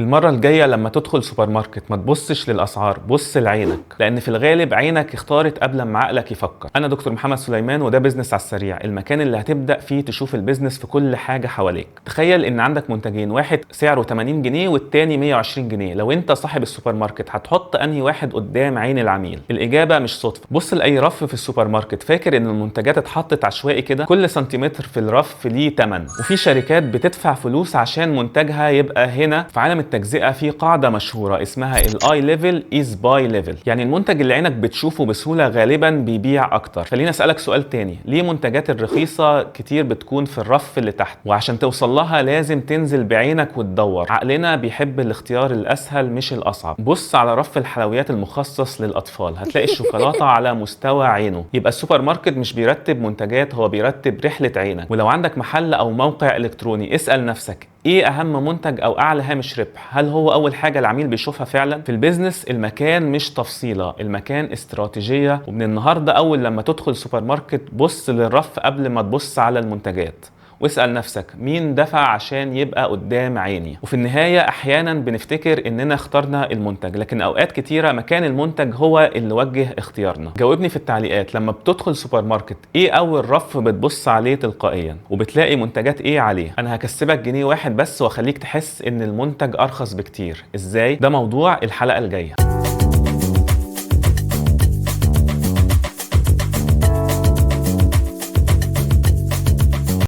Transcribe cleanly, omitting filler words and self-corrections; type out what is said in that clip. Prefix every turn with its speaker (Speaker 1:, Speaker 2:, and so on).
Speaker 1: المرة الجاية لما تدخل سوبر ماركت ما تبصش للأسعار، بص لعينك، لأن في الغالب عينك اختارت قبل ما عقلك يفكر. أنا دكتور محمد سليمان، وده business على السريع، المكان اللي هتبدأ فيه تشوف ال business في كل حاجة حواليك. تخيل إن عندك منتجين، واحد سعره 80 جنيه والتاني 120 جنيه. لو أنت صاحب السوبر ماركت هتحط أنهي واحد قدام عين العميل؟ الإجابة مش صدفة. بص لأي رف في السوبر ماركت، فاكر إن المنتجات اتحطت عشوائي كده؟ كل سنتيمتر في الرف ليه تمن، وفي شركات بتدفع فلوس عشان منتجها يبقى هنا. في عالم التجزئة في قاعدة مشهورة اسمها ال eye level is buy level، يعني المنتج اللي عينك بتشوفه بسهولة غالبا بيبيع اكتر. خليني اسألك سؤال تاني، ليه منتجات الرخيصة كتير بتكون في الرف اللي تحت، وعشان توصل لها لازم تنزل بعينك وتدور؟ عقلنا بيحب الاختيار الاسهل مش الاصعب. بص على رف الحلويات المخصص للاطفال، هتلاقي الشوكولاتة على مستوى عينه. يبقى السوبر ماركت مش بيرتب منتجات، هو بيرتب رحلة عينك. ولو عندك محل او موقع الكتروني، اسأل نفسك ايه اهم منتج او اعلى هامش ربح؟ هل هو اول حاجة العميل بيشوفها فعلا؟ في ال business المكان مش تفصيله، المكان استراتيجيه. ومن النهارده اول لما تدخل سوبر ماركت بص للرف قبل ما تبص على المنتجات، واسأل نفسك مين دفع عشان يبقى قدام عيني. وفي النهاية أحيانا بنفتكر إننا اخترنا المنتج، لكن أوقات كتيرة مكان المنتج هو اللي وجه اختيارنا. جاوبني في التعليقات، لما بتدخل سوبر ماركت إيه أول رف بتبص عليه تلقائيا وبتلاقي منتجات إيه عليه؟ أنا هكسبك جنيه واحد بس وأخليك تحس إن المنتج أرخص بكتير. إزاي؟ ده موضوع الحلقة الجاية.